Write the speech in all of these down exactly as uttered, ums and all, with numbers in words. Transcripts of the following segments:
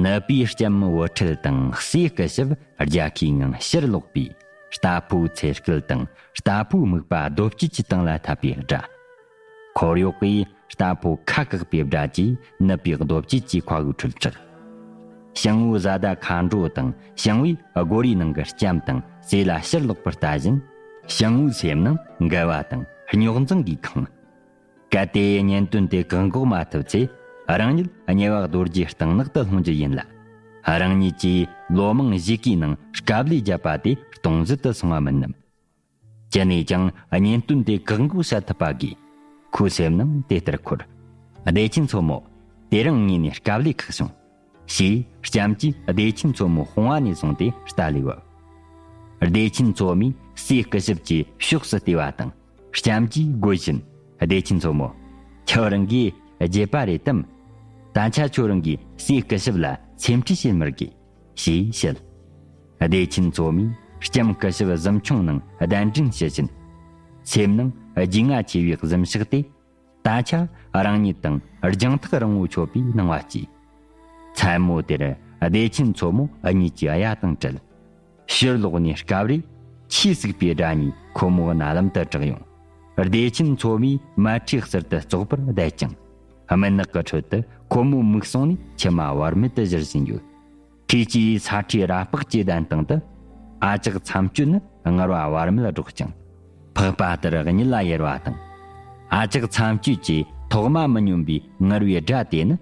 ནུབ་པའི་ལྕམ་བུ་ཁྲིད་དང་སྲས་སྐུ་ཞབས་རྒྱལ་ཁའི་ངང་ཕྱིར་ལོག་པའི་རྟ་ཕོའི་ཚེ་སྐལ་དང་རྟ་ཕོའི་སྨུག་པ་རྡོ་སྐྱིད་ཀྱི་སྟེང་ལ་འཐབ་པའི་སྒྲ། འཁོར་གཡོག་གིས་རྟ་ཕོ་ཁ་བཀག་པའི་སྒྲ་གྱིས་ནུབ་པའི་རྡོ་སྐྱིད་ཀྱི་མཁའ་དབུགས་འཕྲོ་བསྲེགས། ཞང་བོའི་བཟའ་ཟླ་མཁའ་འགྲོ་དང་ཞང་བོས་སྒོ་རའི་ནང་གི་ལྕམ་དང་སྲས་ལ་ཕྱིར་ལོག་པར་ལྟ་བཞིན། ཞང་བོའི་སེམས་ནང་འགལ་བ་དང་རྙོག་འཛིང་གིས་ཁེངས། གལ་ཏེ་གཉེན་དོན་དེ་བཀག་འགོག་མ་ཐུབ་ཚེ། རང་ཉིད་གཉེ་བ་རྡོ་རྗེ་གཏིང་ནག་ཏུ་ལྷུང་རྒྱུ་ཡིན་ལ། རང་ཉིད་ཀྱིས་ལོ་མང་གཞིས་ཀའི་ནང་དཀའ་ལས་བརྒྱབ་པ་དེ་སྟོང་ཟད་དུ་སོང་བ་མིན་ནམ། ཅི་ནས་ཀྱང་གཉེན་དོན་དེ་བཀག་འགོག་བྱ་ཐུབ་པ་དགོས། ཁོའི་སེམས་ནང་དེ་ལྟར་འཁོར། བདེ་ཆེན་མཚོ་མོ། དེ་རིང་ངས་ནི་དཀའ་ལས་ཁག་བྱུང་། ཞེས་ལྕམ་གྱིས་བདེ་ཆེན་མཚོ་མོ་དཔུང་བ་ནས་བཟུང་སྟེ་རྟ་ལས་བབས། བདེ་ཆེན་མཚོ་མོས་སྲས་སྐུ་ཞབས་ཀྱི་ཕྱོགས་སུ་བལྟས་པ་དང་། ལྕམ་གྱིས་དགོད་བཞིན། བདེ་ཆེན་མཚོ་མོ། ཁྱོད་རང་གིས་བརྗེད་པ་རེད་དམ། ད་ཆ་ཁྱོད་རང་གིས་སྲས་སྐུ་ཞབས་ལ་སེམས་ཁྲལ་བྱེད་མི་དགོས། ཞེས་བཤད། བདེ་ཆེན་མཚོ་མོས་ལྕམ་སྐུ་ཞབས་གཟིམ་ཆུང་ནང་གདན་འདྲེན་བྱེད་བཞིན། སེམས་ནང་རྒྱུས་མངའ་ཆེ་བའི་གཟིམ་ཤག་དེ། ད་ཆ་རང་ཉིད་དང་རྒྱང་ཐག་རིང་བོ་ཆོད་པའི་སྣང་བ་སྐྱེས། མཚན་མོ་དེར་བདེ་ཆེན་མཚོ་མོ་གཉིད་ཀྱི་གཡའ་དང་བྲལ། ཕྱིར་ལོག་ནས་སྐབས་རེ་ཆུ་ཟིག་པའི་སྒྲ་གཉིས་ཁོ་མོའི་རྣ་ལམ་དུ་གྲགས་ཡོང་། བདེ་ཆེན་མཚོ་མོས་མལ་ཁྲིའི་ཟུར་དུ་བཙོག་པར་བསྡད་ཅིང་། མུན་ནག་གི་ཁྲོད་དུ་ཁོ་མོའི་མིག་ཟུང་ནས་མཆི་མ་བར་མེད་དུ་བཞུར་བཞིན་ཡོད། ཁོས་ཀྱིས་ས་ཁྲའི་ར་ལྤགས་ཀྱི་གདན་སྟེང་དུ། ཨ་ཅག་མཚམས་གཅོད་ནི་ངུར་བ་བར་མེད་སྒྲོག་ཅིང་། ཕག་པ་ལྟར་གཉིད་ལ་ཡེར་བ་དང་། ཨ་ཅག་མཚམས་གཅོད་ཀྱི་ཐོག་མ་མི་སྙོམས་པའི་ངུར་བའི་སྒྲ་དེ་ནི།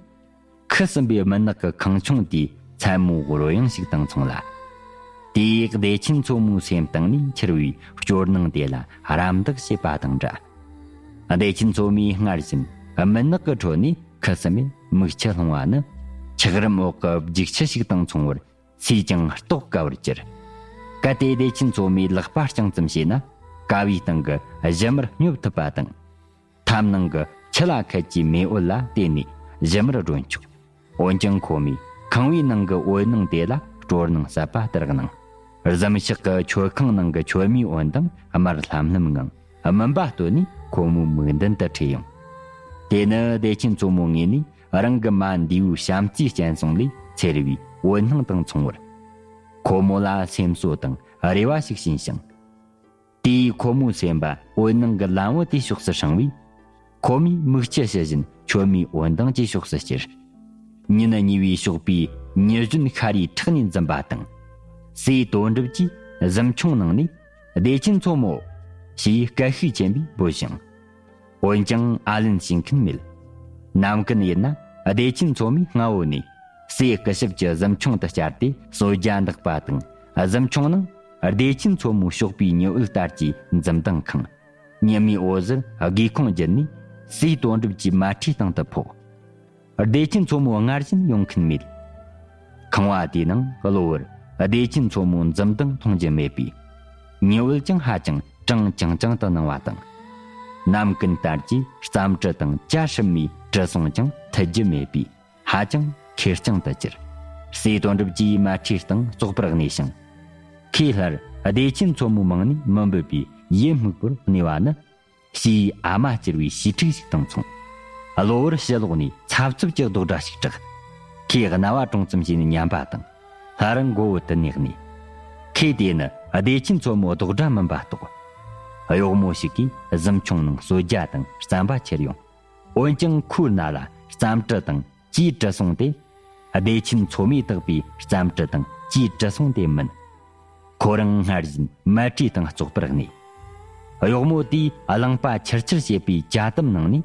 ཁུ་སིམ་པའི་མུན་ནག་གི་ཁང་ཆུང་དེའི་མཚན་མོའི་རོལ་དབྱངས་ཤིག་དང་མཚུངས་ལ། དེས་བདེ་ཆེན་མཚོ་མོའི་སེམས་གཏིང་ནས་འཁྱུར་བའི་སྐྱོ་སྣང་དེ་ལ་རམ་འདེགས་བྱེད་པ་དང་འདྲ། བདེ་ཆེན་མཚོ་མོས་སྔར་བཞིན་མུན་ནག་གི་ཁྲོད་ནས་ཁུ་སིམ་མེར་མིག་ཆུ་ལྷུང་བ་ནི། འཁྱགས་རོམ་འོག་གི་རྒྱུག་ཆུ་ཞིག་དང་མཚུངས་པར་སུས་ཀྱང་རྟོགས་དཀའ་བར་གྱུར། གལ་ཏེ་བདེ་ཆེན་མཚོ་མོས་ལག་པ་རྐྱང་ཙམ་བྱས་ན། ཀ་བའི་སྟེང་གི་ཞུན་མར་སྙོབ་ཐུབ་པ་དང་། ཐབ་ནང་གི་ཆུ་ལ་ཁད་ཀྱི་མེ་འོད་ལ་བརྟེན་ནས་ཞུན་མར་སྒྲོན་ཆོག་འོན་ཀྱང་ཁོ་མོས་ཁང་བའི་ནང་གི་འོད་སྣང་དེ་ལ་སྤྲོ་སྣང་ཟད་པ་ལྟར་སྣང་། གཟིམ་ཤག་གི་མཆོད་ཁང་ནང་གི་མཆོད་མེའི་འོད་མདངས་དམར་ལྷམ་ལྷམ་ངང་། མུན་པ་བཏོན་ནས་ཁོ་མོའི་མིག་མདུན་དུ་འཕྲོས་ཡོང་། དེ་ནི་བདེ་ཆེན་མཚོ་མོའི་ངོས་ནས་རང་གི་མ་འདས་པོའི་བྱམས་བརྩེའི་སྤྱན་ཟུང་ལས་འཚེར་བའི་འོད་སྣང་དང་མཚུངས་པར། ཁོ་མོ་ལ་སེམས་གསོ་དང་རེ་བ་ཞིག་བྱིན་ཞིང་། དེས་ཁོ་མོའི་སེམས་པ་འོད་སྣང་གི་ལམ་བུ་དེའི་ཕྱོགས་སུ་བསྲིངས་པས། ཁོ་མོས་མིག་ཆུ་ཕྱི་བཞིན་མཆོད་མེའི་འོད་མདངས་ཀྱི་ཕྱོགས་སུ་བསྐྱུར། ཉིན་གཉིས་པའི་ཞོགས་པའི་ཉི་གཞོན་ཤར་རིའི་ཕྲག་ནས་འཛུམ་པ་དང་། སྲས་དོན་གྲུབ་ཀྱིས་གཟིམ་ཆུང་ནང་ནས། བདེ་ཆེན་མཚོ་མོ། ཞེས་སྐད་ཤུགས་ཆེན་པོས་འབོད་ཞིང་། འོན་ཀྱང་ཨ་ལན་བྱེད་མཁན་མེད། ནམ་རྒྱུན་ཡིན་ན་བདེ་ཆེན་མཚོ་མོས་སྔ་བོ་ནས་སྲས་སྐུ་ཞབས་ཀྱི་གཟིམ་ཆུང་དུ་བཅར་ཏེ་གསོལ་ཇ་འདེགས་པ་དང་། གཟིམ་ཆུང་ནང་བདེ་ཆེན་མཚོ་མོའི་ཞོགས་པའི་ཉི་འོད་ལྟར་གྱི་འཛུམ་མདངས་ཁེངས། ཉི་མའི་འོད་ཟེར་སྒེའུ་ཁུང་བརྒྱུད་ནས་སྲས་དོན་གྲུབ་ཀྱི་མལ་ཁྲིའི་སྟེང་དུ་ཕོག་བདེ་ཆེན་མཚོ་མོ་སྔར་བཞིན་ཡོང་མཁན་མེད། ཁང་བ་དེའི་ནང་གློ་བུར་བདེ་ཆེན་མཚོ་མོའི་འཛུམ་མདངས་མཐོང་རྒྱུ་མེད་པས། ཉི་འོད་ཀྱང་ཧ་ཅང་གྲང་རྐྱང་རྐྱང་དུ་སྣང་བ་དང་། ནམ་རྒྱུན་ལྟར་གྱི་རྩམ་དྲི་དང་ཇ་སྲུབ་མའི་དྲི་བསུང་ཀྱང་ཐུལ་རྒྱུ་མེད་པས། ཧ་ཅང་ཁེར་རྐྱང་དུ་གྱུར། སྲས་དོན་གྲུབ་ཀྱིས་མལ་ཁྲིའི་སྟེང་བཙོག་པར་གནས་ཤིང་། ཁོས་སླར་བདེ་ཆེན་མཚོ་མོའི་མིང་ནས་མི་འབོད་པའི་ཡིད་སྨུག་པོར་གནས་པ་ནི། ཕྱིའི་ཨ་མ་བསྐྱུར་བའི་བྱིས་ཕྲུག་ཞིག་དང་མཚུངས། གློ་བུར་ཕྱི་ལོགས་ནས་འཚབ་འཚུབ་ཀྱི་རྡོག་སྒྲ་ཞིག་གྲགས། ཁོས་རྣ་བ་གྲུང་ཙམ་བྱས་ནས་ཉན་པ་དང་། སླར་མགོ་བོ་དུད་ནས་གནས། ཁོས་དེ་ནི་བདེ་ཆེན་མཚོ་མོའི་རྡོག་སྒྲ་མིན་པ་རྟོགས། གཡོག་མོ་ཞིག་གིས་གཟིམ་ཆུང་ནང་གསོལ་ཇ་དང་རྩམ་པ་ཁྱེར་ཡོང་། འོན་ཀྱང་ཁོའི་རྣ་ལ་རྩམ་དྲི་དང་ཇའི་དྲི་བསུང་དེ། བདེ་ཆེན་མཚོ་མོས་བཏགས་པའི་རྩམ་དྲི་དང་ཇའི་དྲི་བསུང་དེ་མིན། ཁོ་རང་སྔར་བཞིན་མལ་ཁྲིའི་སྟེང་བཙོག་པར་གནས། གཡོག་མོ་དེས་རླངས་པ་ཆུར་ཆུར་བྱེད་པའི་ཇ་དམ་ནང་ནས་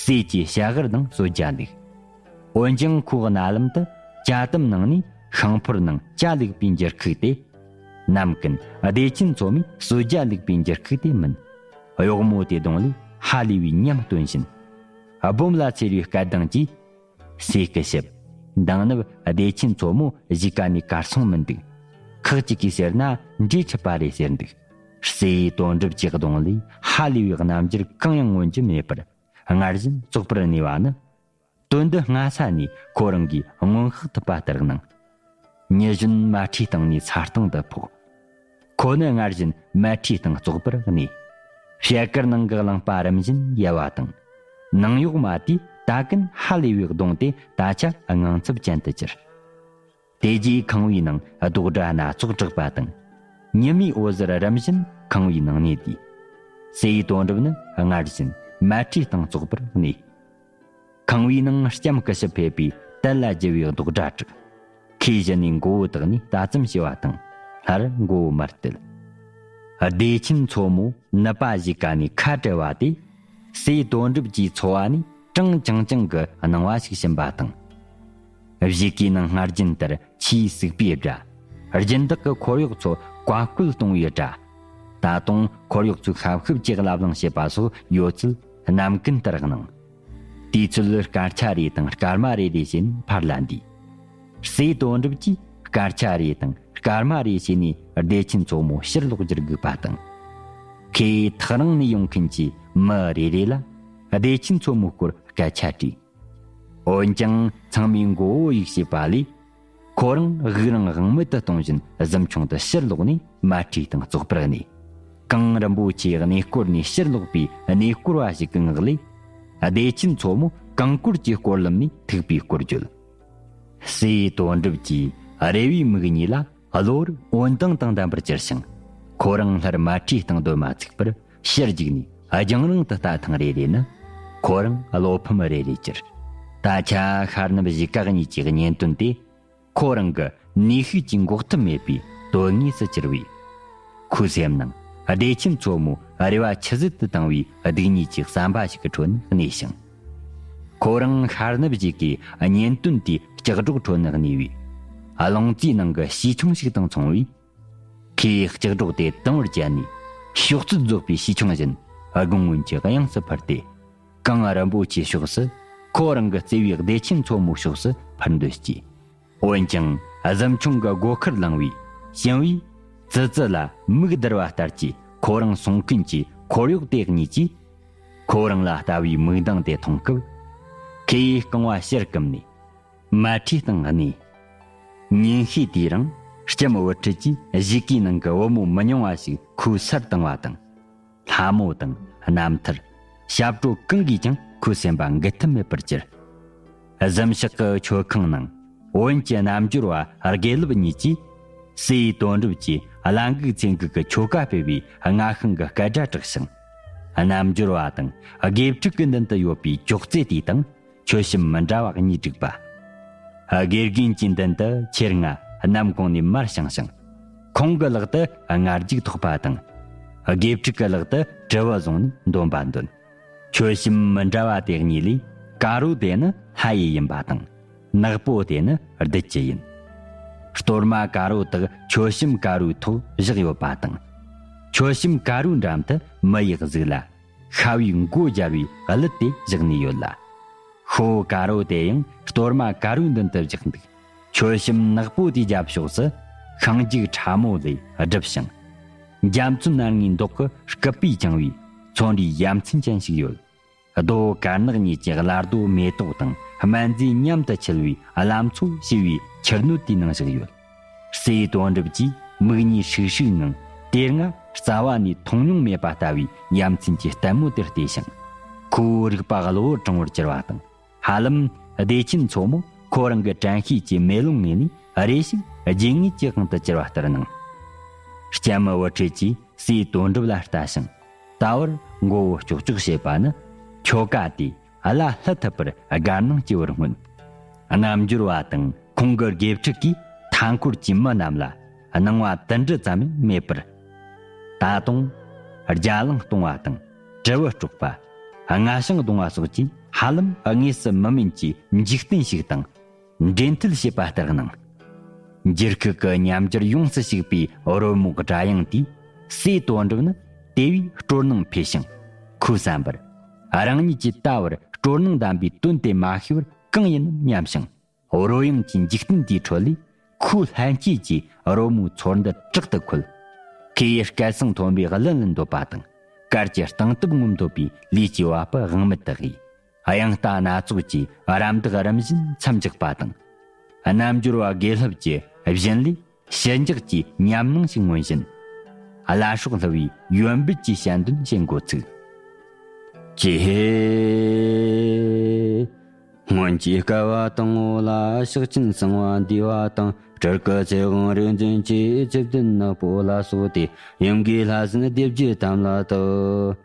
ཟས་ཀྱི་ཞལ་གར་དང་གསོལ་ཇ་བླུགས། འོན་ཀྱང་ཁོའི་རྣ་ལམ་དུ་ཇ་དམ་ནང་ནས་ཤིང་ཕོར་ནང་ཇ་བླུགས་པའི་འགྱུར་ཁུག་དེ། ནམ་རྒྱུན་བདེ་ཆེན་མཚོ་མོས་གསོལ་ཇ་བླུགས་པའི་འགྱུར་ཁུག་དེ་མིན། གཡོག་མོ་དེའི་གདོང་ལས་ཧ་ལས་པའི་ཉམས་སྟོན་བཞིན། སྦོམ་ལ་འཚེར་བའི་སྐད་གདངས་ཀྱིས། སྲས་སྐུ་ཞབས། འདང་ནུབ་བདེ་ཆེན་མཚོ་མོ་གཞིས་ཀ་ནས་གར་སོང་མི་འདུག་ཁག་ཅིག་གིས་ཟེར་ན་འདྲེ་ཆགས་པ་རེད་ཟེར་འདུག་སྲས་དོན་གྲུབ་ཀྱི་གདོང་ལས་ཧ་ལས་པའི་རྣམ་འགྱུར་གང་ཡང་མངོན་རྒྱུ་མེད་པར་སྔར་བཞིན་བཙོག་པར་གནས་པ་ནི། དོན་འདི་སྔ་ས་ནས་ཁོ་རང་གིས་སྔོན་བཤད་ཐུབ་པ་ལྟར་སྣང་། ཉི་གཞོན་མལ་ཁྲིའི་སྟེང་ནས་ས་སྟེང་དུ་ཕོག་ཁོ་ནི་སྔར་བཞིན་མལ་ཁྲིའི་སྟེང་བཙོག་པར་གནས། ཕྱེད་ཀར་ནང་གི་རླངས་པ་རིམ་བཞིན་ཡལ་བ་དང་། ནང་གཡོག་མ་དེས་ད་གིན་ཧ་ལས་པའི་གདོང་དེ་ད་ཆ་དངངས་འཚབ་ཅན་དུ་གྱུར། དེ་རྗེས་ཁང་བའི་ནང་རྡོག་སྒྲ་སྣ་ཚོགས་གྲགས་པ་དང་། ཉི་མའི་འོད་ཟེར་རིམ་བཞིན་ཁང་བའི་ནང་གནས་དུས། སྲས་དོན་གྲུབ་ནི་སྔར་བཞིན་མལ་ཁྲིའི་སྟེང་ཙོག་པར་གནས། ཁང་བའི་ནང་ལྕམ་སྐུ་ཞབས་ཕེབས་པའི་དད་ལ་བརྒྱུ་བའི་རྡོག་སྒྲ་གྲགས། ཁོས་གཞི་ནས་མགོ་བོ་བཏེགས་ནས་ལྟ་ཙམ་བྱས་པ་དང་སླར་མགོ་བོ་མར་བསྟད། བདེ་ཆེན་མཚོ་མོ་ནུབ་པ་གཞིས་ཀ་ནས་ཁ་བྲལ་བ་དེ། སྲས་དོན་གྲུབ་ཀྱི་འཚོ་བ་ནས་གྲང་རྐྱང་རྐྱང་གི་སྣང་བ་ཞིག་བྱིན་པ་དང་། གཞིས་ཀའི་ནང་སྔར་རྒྱུན་ལྟར་ཆུའི་སུག་པའི་སྒྲ། སྦྱིན་བདག་གི་འཁོར་གཡོག་ཚོ་བཀའ་བཀོད་གཏོང་བའི་སྒྲ། ད་དུང་འཁོར་གཡོག་ཚོས་ཤབ་ཤུབ་ཀྱིས་ལབ་གླེང་བྱེད་པ་སོགས་ཡོད་ཚུལ་རྣམ་ཀུན་ལྟར་སྣང་། དུས་ཚོད་སྐར་ཆ་རེ་དང་སྐར་མ་རེ་རེ་བྱས་ནས་ཕར་ལ་འདས། སྲས་དོན་གྲུབ་ཀྱིས་སྐར་ཆ་རེ་དང་སྐར་མ་རེ་བྱས་ནས་བདེ་ཆེན་མཚོ་མོ་ཕྱིར་ལོག་རྒྱུར་སྒུག་པ་དང་། ཁོས་ཐག་རིང་ནས་ཡོང་མཁན་གྱི་མི་རེ་རེ་ལ་བདེ་ཆེན་མཚོ་མོའི་སྐོར་སྐད་ཆ་དྲིས། འོན་ཀྱང་ཚང་མས་མགོ་བོ་གཡུག་བྱས་པ་ལས། ཁོ་རང་དབུགས་རིང་དབང་མེད་དུ་གཏོང་བཞིན་གཟིམ་ཆུང་དུ་ཕྱིར་ལོག་ནས་མལ་ཁྲིའི་སྟེང་ཙོག་པར་གནས། གངས་རིན་པོ་ཆེའི་གནས་སྐོར་ནས་ཕྱིར་ལོག་པའི་གནས་སྐོར་བ་ཞིག་གི་ངག་ལས། བདེ་ཆེན་མཚོ་མོ་གངས་སྐོར་གྱི་སྐོར་ལམ་ནས་ཐུག་པའི་སྐོར་བརྗོད། སྲས་དོན་གྲུབ་ཀྱི་རེ་བའི་མིག་གཉིས་ལ་གློ་བུར་འོད་མདངས་དང་ལྡན་པར་གྱུར་ཞིང་། ཁོ་རང་སླར་མལ་ཁྲིའི་སྟེང་སྡོད་མ་ཚུགས་པར་ཕྱིར་རྒྱུགས་ནས་རྒྱང་རིང་དུ་ལྟ་ཐེངས་རེ་རེ་ནི། ཁོ་རང་བློ་ཕམ་རེ་རེ་གྱུར། ད་ཆ་ཤར་ནུབ་གཞིས་ཀ་གཉིས་ཀྱི་གཉེན་དོན་དེ། ཁོ་རང་གི་ནུས་ཤུགས་ཀྱིས་འགོག་ཐབས་མེད་པའི་དོན་དངོས་སུ་གྱུར་བས། ཁོའི་སེམས་ནང་བདེ་ཆེན་མཚོ་མོའི་རེ་བ་ཆུད་ཟོས་དུ་བཏང་བའི་སྡུག་ཉེས་ཀྱི་བསམ་པ་ཞིག་གི་ཁྲོད་ནས་གནས་ཤིང་། ཁོ་རང་ཤར་ནུབ་གཞིས་ཀའི་གཉེན་དོན་དེའི་ལྕགས་སྒྲོག་ཁྲོད་ནས་གནས་པའི་རླུང་རྩའི་ནང་གི་བྱིའུ་ཆུང་ཞིག་དང་མཚུངས་པས། ཁོས་ལྕགས་སྒྲོག་དེ་དུམ་བུར་བཅད་ནས་གཤོག་རྩལ་རྫོགས་པའི་བྱིའུ་ཆུང་བཞིན་དགུང་སྔོན་གྱི་དབྱངས་སུ་འཕུར་ཏེ། གངས་རིན་པོ་ཆེའི་ཕྱོགས་སུ། ཁོ་རང་གི་བརྩེ་བའི་བདེ་ཆེན་མཚོ་མོའི་ཕྱོགས་སུ་འཕུར་འདོད་སྐྱེས། འོན་ཀྱང་གཟིམ་ཆུང་གི་སྒོ་ཁར་ལངས་པའི་ཞིང་པའི་ཙི་ཙི་ལ་མིག་བསྡུར་བ་ལྟར་གྱི་ཁོ་རང་སྲུང་མཁན་གྱི་འཁོར་གཡོག་དེ་གཉིས་ཀྱིས། ཁོ་རང་ལ་ལྟ་བུའི་མིག་མདངས་དེ་མཐོང་སྐབས། ཁོས་རྐང་བ་ཕྱིར་བསྐུམས་ནས་མལ་ཁྲིའི་སྟེང་གནས། ཉིན་ཤས་དེའི་རིང་ལྕམ་བུ་ཁྲིད་ཀྱིས་གཞིས་ཀའི་ནང་གི་བུ་མོ་མི་ཉུང་བ་ཞིག་ཁོའི་སར་བཏང་བ་དང་། ལྷ་མོ་དང་རྣམ་ཐར། ཞབས་བྲོ་གང་གིས་ཀྱང་ཁོའི་སེམས་པ་འགུལ་ཐབས་མེད་པར་གྱུར། གཟིམ་ཤག་གི་མཆོད་ཁང་ནང་བོན་གྱི་རྣལ་འབྱོར་བ་དགེ་ལེགས་གཉིས་ཀྱིས། སྲས་དོན་གྲུབ་ཀྱིས་བླ་འགུག་ཚེ་འགུག་གི་ཆོ་ག་སྤེལ་བའི་སྔ་ཤང་གི་སྐད་སྒྲ་གྲགས་ཤིང་། རྣལ་འབྱོར་བ་དང་དགེ་ཕྲུག་གི་མདུན་དུ་ཡོད་པའི་ཅོག་ཙེ་དེ་དང་། མཆོད་བཤམས་མི་འདྲ་བ་གཉིས་བསྒྲིགས་པ། དགེ་རྒན་གྱི་མདུན་དུ་ཁྱེར་རྔ་གནམ་གང་ནས་མར་བྱིང་ཞིང་། ཁོང་གི་ལག་ཏུ་རྔ་རྒྱུག་ཐོགས་པ་དང་། དགེ་ཕྲུག་གི་ལག་ཏུ་དྲིལ་བུ་བཟུང་ནས་འདོན་པ་འདོན། མཆོད་བཤམས་མི་འདྲ་བ་དེ་གཉིས་ལས་དཀར་པོ་དེ་ནི་ལྷ་ཡི་ཡིན་པ་དང་། ནག་པོ་དེ་ནི་བདུད་ཀྱི་ཡིན། གཏོར་མ་དཀར་པོ་དག་མཆོད་བཤམས་དཀར་པོའི་ཐོག་བཞག་ཡོད་པ་དང་། མཆོད་བཤམས་དཀར་པོའི་འགྲམ་དུ་མི་ཡི་གཟུགས་ལ། ཤ་བའི་མགོ་སྦྱར་བའི་གླུད་དེ་བཞག་ནས་ཡོད་ལ། ཤོ་དཀར་པོ་དེ་ཡང་གཏོར་མ་དཀར་པོའི་མདུན་དུ་བཞག་འདུག་མཆོད་བཤམས་ནག་པོ་དེའི་རྒྱབ་ཕྱོགས་སུ་ཤིང་རྒྱུག་ཕྲ་མོ་ལས་བསྒྲུབས་ཤིང་། རྒྱ་མཚོའི་ནར་ངའི་མདོག་གི་སྐུད་པས་བཅིངས་པའི་ཚོན་རིས་ཡ་མཚན་ཅན་ཞིག་ཡོད། རྡོ་དཀར་ནག་གཉིས་ཀྱི་བླ་རྡོ་མེ་ཏོག་དང་སྨན་རྫས་མཉམ་དུ་འཁྱིལ་བའི་བླ་མཚོ་ཞེས་པའི་ཕྱིར་སྣོད་དེའི་ནང་བཞག་ཡོད། སྲས་དོན་གྲུབ་ཀྱིས་མིག་གཉིས་ཧྲིག་ཧྲིག་ངང་དེ་སྔ་རྩ་བ་ནས་མཐོང་མྱོང་མེད་པ་ལྟ་བུའི་ཡ་མཚན་གྱི་ལྟད་མོ་དེར་བལྟས་ཤིང་། ཁོའི་རིག་པ་གློ་བུར་དྲང་བོར་གྱུར་བ་དང་། ཧ་ལམ་བདེ་ཆེན་མཚོ་མོ་ཁོ་རང་གི་དྲན་ཤེས་ཀྱི་མེ་ལོང་ངོས་ནས་རེ་ཞིག་རྗེས་ངེས་ཀྱི་དབང་དུ་གྱུར་བ་ལྟར་སྣང་། ལྕམ་བུ་ཁྲིད་ཀྱིས་སྲས་དོན་གྲུབ་ལ་ལྟ་ཞིང་། ད་བར་མགོ་བོ་ཀྱོག་ཀྱོག་བྱེད་པ་ནི་ཁྱོ་ག་དེས་གླ་ལྷག་ཐུབ་པར་དགའ་སྣང་སྐྱེ་བར་མངོན། རྣལ་འབྱོར་བ་དང་ཁོང་གི་དགེ་ཕྲུག་གིས་མཐའ་འཁོར་གྱི་མི་རྣམས་ལ་སྣང་བ་དུད་འགྲོ་ཙམ་ཡང་མེད་པར། ད་དུང་རྒྱ་གླིང་སྟོང་བ་དང་དྲིལ་བུ་དཀྲོག་པ། རྔ་ཞིང་རྡུང་བ་སོགས་ཀྱིས་ཧ་ལམ་དངོས་སུ་མི་མིན་གྱི་འཇིག་རྟེན་ཞིག་དང་འབྲེལ་མཐུད་བྱེད་པ་ལྟར་སྣང་། འགྱུར་ཁུག་གི་ཉམས་འགྱུར་ཡོངས་སུ་ཞུགས་པའི་རོལ་མོའི་སྒྲ་དབྱངས་དེས་སྲས་དོན་གྲུབ་ནི་དེ་བས་སྤྲོ་སྣང་འཕེལ་ཞིང་། ཁོའི་བསམ་པར། རང་ཉིད་ཀྱིས་ད་བར་སྤྲོ་སྣང་ལྡན་པའི་དོན་དེ་མ་ཤེས་པར་གང་ཡིན་ནམ་སྙམ་ཞིང་། རོལ་དབྱངས་ཀྱི་འཇིག་རྟེན་དེའི་ཁྲོད་ལས་ཁོའི་ལྷན་སྐྱེས་ཀྱི་རོལ་མོའི་ཚོར་འདུ་དྲག་ཏུ་འཁོལ། ཁོས་སྐད་གསང་མཐོན་པོའི་གླུ་ལེན་འདོད་པ་དང་། གར་གྱི་སྟངས་སྟབས་ངོམ་འདོད་པའི་ལུས་ཀྱི་བ་སྤུ་དབང་མེད་དུ་གཡོས། དབྱངས་རྟ་སྣ་ཚོགས་ཀྱི་རམ་འདེགས་རིམ་བཞིན་མཚམས་འཇོག་པ་དང་། རྣལ་འབྱོར་བ་དགེ་ལྷབ་ཀྱི་བཞིན་ལས་ཞི་འཇགས་ཀྱི་ཉམས་སྣང་ཞིག་མངོན་བཞིན། བླ་སྲོག་བསླུ་བའི་ཡོན་འབུལ་གྱི་ཞལ་འདོན་བྱེད་འགོ་ཚུགས། ཀྱེ་ཧེ། སྔོན་གྱི་བསྐལ་པ་དང་པོ་ལ། ཕྱག་ཆེན་གསང་བ་འདུས་པ་དང་། སྤྲུལ་སྐུ་ཚེ་དབང་རིག་འཛིན་གྱིས། ཚེ་བདུན་ནག་པོ་ལ་སོགས་ཏེ། ཡུམ་གྱི་ལྷ་སྲིན་སྡེ་བརྒྱད་དམ་ལ་བཏགས།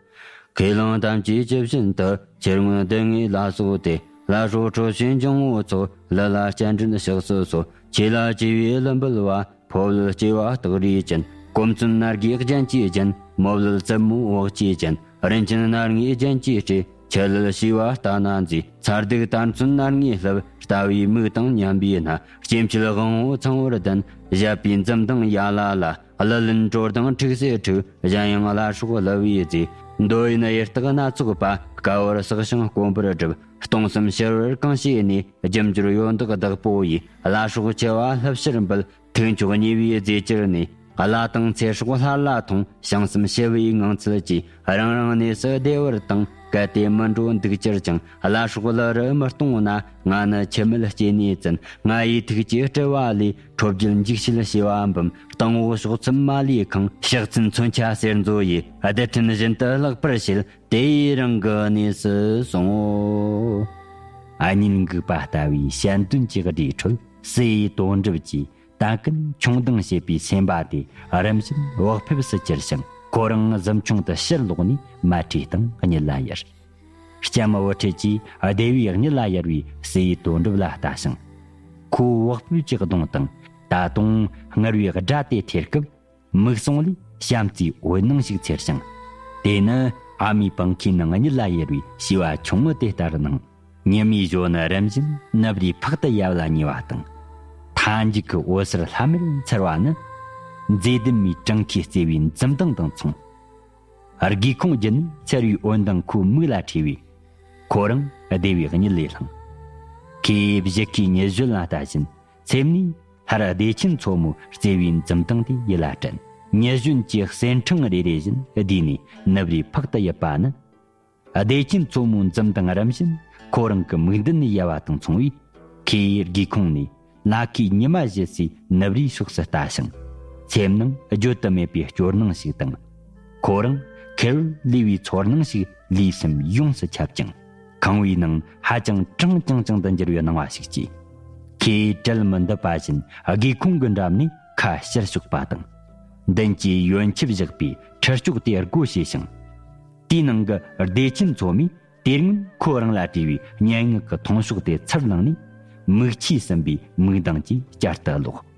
ཁས་བླངས་དམ་བཅས་ཇི་བཞིན་དུ། ཁྱེར་མངོན་སྡུག་བསྔལ་ལ་སོགས་ཏེ། ལྷ་སྲོག་ཁྲོ་ཆུའི་འབྱུང་པོ་ཚོགས། ལུ་ལ་སྤྱན་འདྲེན་ཕྱག་སུ་གསོལ། ཆོས་ལ་བཅོལ་བའི་ཀླུ་འབུལ་བ། ཕོ་བློན་སྐྱེ་བ་སྟག་རིས་ཅན། གོ་མཚོན་སྣ་བརྒྱའི་རྒྱན་གྱིས་བརྒྱན། མོ་བློན་བཙུན་མོའི་འོག་ཆས་ཅན། རིན་ཆེན་སྣ་ལྔའི་རྒྱན་གྱིས་སྤྲས། ཆུ་བློན་ཤེས་པ་ལྟ་ན་མཛེས། མཚར་སྡུག་དར་ཚོན་སྣ་ལྔའི་ལྷུབ། ལྟ་བའི་མིག་དང་མཉམ་པའི་སྣ། སྐྱེ་འཆི་དབང་པོ་ཚང་བར་ལྡན། བཞད་པའི་འཛུམ་མདངས་ཡ་ལ་ལ། ཀླུ་ལེན་སྒྲོ་ལྡང་ཁྲུས་གསོལ་ཁྲུས། གཞན་ཡང་ལྷ་སྲོག་བསླུ་བའི་རྫས། འདོད་ཡོན་གཡུ་སྟག་སྣ་ཚོགས་པ། དཀའ་བར་བསགས་ཤིང་དཀོན་པར་བསྒྲུབས། སྟོང་གསུམ་ཕྱི་བར་གང་བྱས་ནས། རྒྱུ་འབྱོར་ཡོན་བདག་བདག་པོ་ཡི། ལྷ་སྲོག་འཆི་བ་བསླུ་ཕྱིར་འབུལ། ཐུགས་མཆོག་ཉེ་བའི་རྫས་གྱུར་ནས། བླ་དང་ཚེ་སྲོག་སླར་ལ་ཐོངས། བྱང་སེམས་ཞི་བའི་ངང་ཚུལ་གྱིས། རང་རང་གནས་སུ་བདེ་བར་བཏང་། གལ་ཏེ་མི་འགྲོ་འདུག་གྱུར་ཀྱང་། བླ་སྲོག་བསླུ་རུ་མི་གཏོང་ན། ང་ནི་འཆི་མེད་སྐྱེ་གནས་བཙུན། ང་ཡི་ཐུགས་ཀྱི་སྤྲུལ་བ་ལས། ཁྲོ་རྒྱལ་འཇིགས་བྱེད་བྱེ་བ་འབུམ། སྟེང་འོག་ཕྱོགས་མཚམས་མ་ལུས་ཁེངས། ཕྱག་མཚན་མཚོན་ཆ་གསེར་མཛོ་ཡིས། རྡུལ་ཕྲན་བཞིན་དུ་བརླག་པར་བྱེད། དེ་ཡིས་རང་གི་གནས་སུ་སོང་ངོ་། ཨ་ཉིན་འགུགས་པ་ལྟ་བུའི་ཞལ་འདོན་གྱི་སྒྲའི་ཁྲོད། སྲས་ཡི་དོན་གྲུབ་ཀྱིས། ད་ཀུན་ཆུང་མདངས་བྱེད་པའི་སེམས་པ་དེ་རིམ་བཞིན་བག་ཕེབས་སུ་གྱུར་ཞིང་། ཁོ་རང་གཟིམ་ཆུང་དུ་ཕྱིར་ལོག་ནས་མལ་ཁྲིའི་སྟེང་གཉིད་ལ་ཡུར། ལྕམ་བུ་ཁྲིད་ཀྱིས་སྡེ་བའི་གཉིད་ལ་ཡུར་བའི་སྲས་ཡི་དོན་གྲུབ་ལ་ལྟ་ཞིང་། ཁོའི་བག་ཕེབས་ཀྱི་གདོང་དང་ད་དུང་སྔར་བའི་སྒྲ་དེ་ཐོས་སྐབས། མིག་ཟུང་ལས་བྱམས་བརྩེའི་འོད་སྣང་ཞིག་འཚེར་ཞིང་། དེ་ནི་ཨ་མའི་པང་ཁའི་ནང་གཉིད་ལ་ཡུར་བའི་བྱིས་པ་ཆུང་ངུ་དེ་ལྟར་སྣང་། ཉི་མའི་གཞོན་ནུ་རིམ་བཞིན་ནུབ་རིའི་ཕག་ཏུ་ཡལ་ལ་ཉེ་བ་དང་། མཐའ་མཇུག་གི་འོད་ཟེར་ལྷམ་མེར་འཚེར་བ་ནི། མཛེས་ལྡན་མའི་བྲང་ཁའི་བརྩེ་བའི་འཛུམ་མདངས་དང་མཚུངས། སྒེའུ་ཁུང་བརྒྱུད་ནས་འཚེར་བའི་འོད་མདངས་ཁོའི་མིག་ལ་འཕྲོས་པས། ཁོ་རང་བདེ་བའི་གཉིད་ལས་ལངས། ཁོས་བཞད་ཁའི་ཉི་གཞོན་ལ་ལྟ་བཞིན། སེམས་ནས་སླར་བདེ་ཆེན་མཚོ་མོའི་བརྩེ་བའི་འཛུམ་མདངས་དེ་ཡིད་ལ་དྲན། ཉི་གཞོན་གྱི་གསེར་འཕྲེང་རེ་རེ་བཞིན་བསྡུས་ནས་ནུབ་རིའི་ཕག་ཏུ་ཡིབ་པ་ནི། བདེ་ཆེན་མཚོ་མོའི་འཛུམ་མདངས་རིམ་བཞིན་ཁོ་རང་གི་མིག་མདུན་ནས་ཡལ་བ་དང་མཚུངས་པས། ཁོས་སྒེའུ་ཁུང་ནས་ལ་ཁའི་ཉི་མ་བཞད་སའི་ནུབ་རིའི་ཕྱོགས་སུ་ལྟ་ཞིང་། སེམས་ནང་བརྗོད་དུ་མེད་པའི་སྐྱོ་སྣང་ཞིག་དང་། ཁོ་རང་ཁེར་ལུས་པའི་ཚོར་སྣང་ཞིག་ལུས་སེམས་ཡོངས་སུ་ཁྱབ་ཅིང་། ཁང་བའི་ནང་ཧ་ཅང་གྲང་རྐྱང་རྐྱང་དུ་འགྱུར་བའི་སྣང་བ་ཞིག་སྐྱེས། ཁོས་གྲལ་མི་འདེབས་པ་བཞིན་སྒེའུ་ཁུང་གི་འགྲམ་ནས་ཁ་ཕྱིར་ཕྱོགས་པ་དང་། མདུན་གྱི་ཡོན་ཆབ་བཞག་པའི་ཁྲི་ལྕོག་དེ་སྒོ་ཕྱེ་ཞིང་། དེའི་ནང་གི་བདེ་ཆེན་མཚོ་མོས་དེ་སྔོན་ཁོ་རང་ལ་སྤྲས་པའི་སྙན་ངག་གི་མཐོང་ཕྱོགས་དེ་ཚུར་བླངས་ནས། མིག་ཆུས་ཟིན་པའི་མིག་མདངས་ཀྱིས་བསྐྱར་དུ་ཀློག།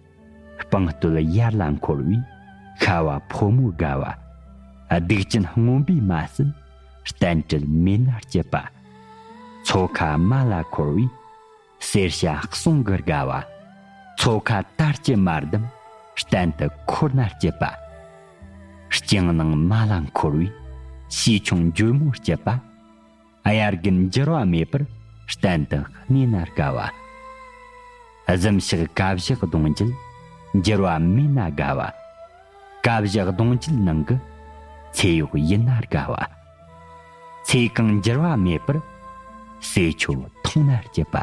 སྤང་སྟོད་ཡར་ལ་འཁོར་བའི་ཤ་བ་ཕོ་མོའི་དགའ་བ། སྡིག་ཅན་རྔོན་པའི་མ་སྲིན་བསྟན་སྲིད་མེད་ན་སྐྱིད་པ། མཚོ་ཁ་མ་ལ་འཁོར་བའི་གསེར་ཞྭ་གསུང་གི་དགའ་བ། མཚོ་ཁ་དར་གྱི་མ་བསྡམས་གཏན་དུ་འཁོར་ན་སྐྱིད་པ། སྤྱང་ནང་མ་ལ་འཁོར་བའི་ཤིས་ཆུང་འཇོལ་མོ་སྐྱིད་པ། དབྱར་དགུན་འགྱུར་བ་མེད་པར་གཏན་དུ་གནས་ན་དགའ་བ། གཟིམ་ཤག་ཀ་བཞག་གདོང་བརྒྱུད་འགྱུར་བ་མེད་ན་དགའ་བ། ཀ་བཞག་གདོང་བརྒྱུད་ནང་གི་ཚེ་གཡོག་ཡིན་ན་དགའ་བ། ཚེ་གང་འགྱུར་བ་མེད་པར་ཟས་ཆོ་འཐུང་ན་སྐྱིད་པ།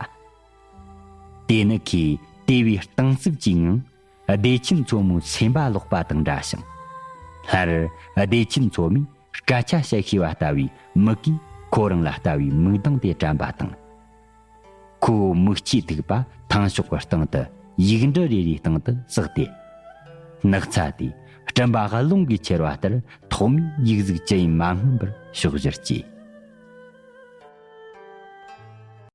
དེ་ནི་ཁོས་དེ་བས་གཏིང་ཟབ་ཀྱི་ངང་བདེ་ཆེན་མཚོ་མོའི་སེམས་པ་ཀློག་པ་དང་འདྲ་ཞིང་། སླར་བདེ་ཆེན་མཚོ་མོས་སྐད་ཆ་བཤད་ཤེས་པ་ལྟ་བུའི་མིག་གིས་ཁོ་རང་ལ་ལྟ་བའི་མིག་མདངས་དེ་དྲན་པ་དང་། ཁོའི་མིག་ཆུའི་ཐིགས་པ་ཐང་གཤོག་གི་སྟེང་དུ་ཡིག་འབྲུ་རེ་རེའི་སྟེང་དུ་བསྲེགས་ཏེ། ནགས་ཚལ་དེ་སྤྲིན་པ་རླུང་གིས་ཁྱེར་བ་ལྟར་ཐོག་མའི་ཡིག་གཟུགས་ཅི་ཡིན་མ་སྔོན་པར་ཕྱོགས་བཞིར་སྐྱེས།